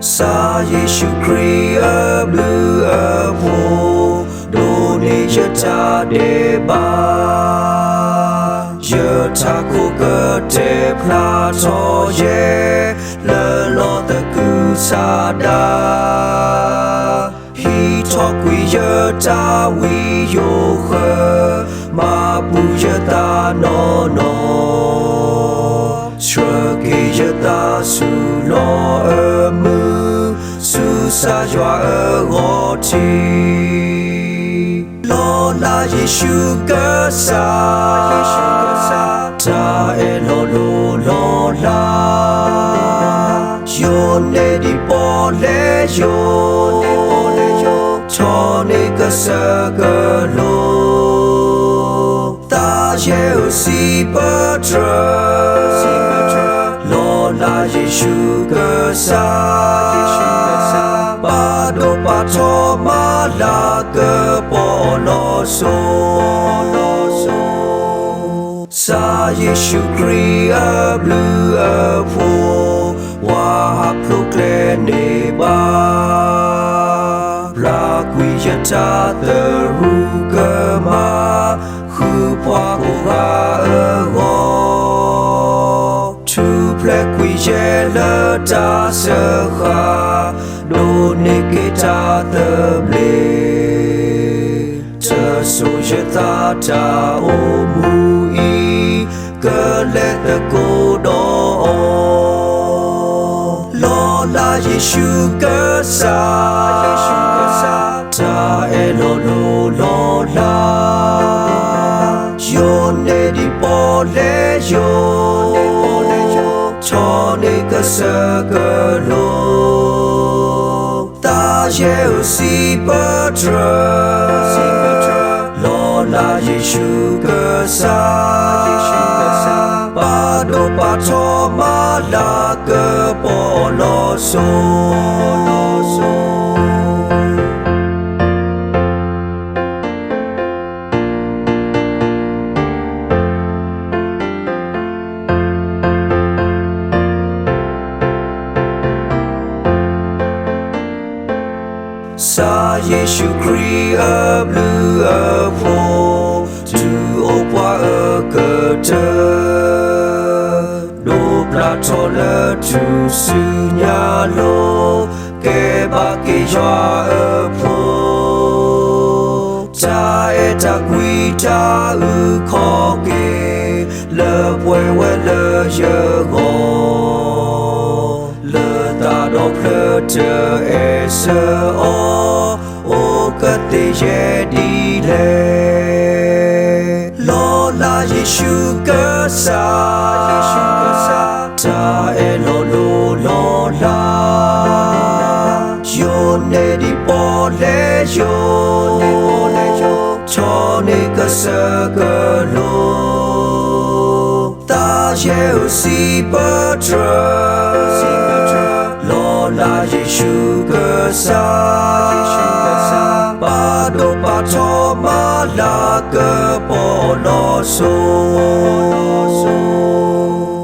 ကစၢ်ယ့ၣ်ၡူးခရံာ်အဘျုးအဖှိၣ်, ဒိးန့ၢ်ယတၢ်ဒဲးဘး, ယထးခိၣ်ကတဲာ်ဖျါထီၣ်ယဲ, လၢလီၢ်သကုၤဆးဒး, ဟံးထီၣ်ကွံာ်ယတၢ်ဝံယိၤဃၢၤ, မၤပူၤယသးနီၢ်နီၢ်, ဆှၢက့ၤယသးဆူလီၢ်အမုာ်, ဆူကစၢ်ယွၤအဂီၢ်ထံး, လီၤလးယ့ၣ်ၡူးကစၢ်, တၢ်အဲၣ်လီၤလိၤလီၤလး, ယိၤန့ၢ်ဒံးပီၣ်လဲၣ်ယိၤ, ထီန့ၢ်ကစၢၢ်ကလိၤ, သးယဲၢ်ဧိၤစံးပတြၢၤ, လီၤလးယ့ၣ်ၡူးကစၢ်, ပာ်ဒိၣ်ပာ်ထီၣ်မၤလၤကပီၤအလီၤစိၤ, ကစၢ်ယ့ၣ်ၡူးခရံာ်အဘျုးအဖှိၣ်, ပှၤဟးဖျိးကျဲန့ၢ်ဘၣ်, ပျၢ်ကွံာ်ယတၢ်သရူးကမၣ်, ဃုပှၤကိးဂၤအဂီၢ်, ထူၣ်ဖျဲးကွံာ်ယဲလၢတၢ်စၢဃာ်, ဒိးန့ၢ်က့ၤတၢ်သဘျ့, တစိၤယသးတၢ်အိၣ်မူအံၤ, ကလဲၤသကိးဒီးအီၤ, လီၤလးယ့ၣ်ၡူးကစၢ်, တၢ်အဲၣ်လီၤလိၤလီၤလး, ယိၤန့ၢ်ဒံးပီၣ်လဲၣ်ယိၤ, ထီန့ၢ်ကစၢၢ်ကလိၤ, သးယဲၢ်ဧိၤစံးပတြၢၤ, လီၤလးယ့ၣ်ၡူးကစၢ်, ပာ်ဒိၣ်ပာ်ထီၣ်မၤလၤကပီၤအလီၤစိၤ ကစၢ်ယ့ၣ်ၡူးခရံာ်အဘျုးအဖှိၣ်, တုၤအိၣ်ပှၤအကတၢၢ်, ဒိးဘျါထီၣ်လၢထူၣ်စုညါလိၤ, ကဲဘၣ်က့ၤယွၤအဖိ, တၢ်အဲၣ်တၢ်ကွံတၢ်အုၣ်ခီၣ်က့ၤ, လၢပှဲၤဝဲလၢယဂီၢ်, လၢသးဒီဖျၢၣ်တအဲၣ်ဆၢအီၤ, အိၣ်ကသ့ယဲဒ်လဲၣ်. လီၤလးယ့ၣ်ၡူးကစၢ်, တၢ်အဲၣ်လီၤလိၤလီၤလး, ယိၤန့ၢ်ဒံးပီၣ်လဲၣ်ယိၤ, ထီန့ၢ်ကစၢၢ်ကလိၤ သးယဲၢ်ဧိၤစံးပတြၢၤ, လီၤလးယ့ၣ်ၡူးကစၢ်, ပာ်ဒိၣ်ပာ်ထီၣ်မၤလၤကပီၤလီၤစိၤ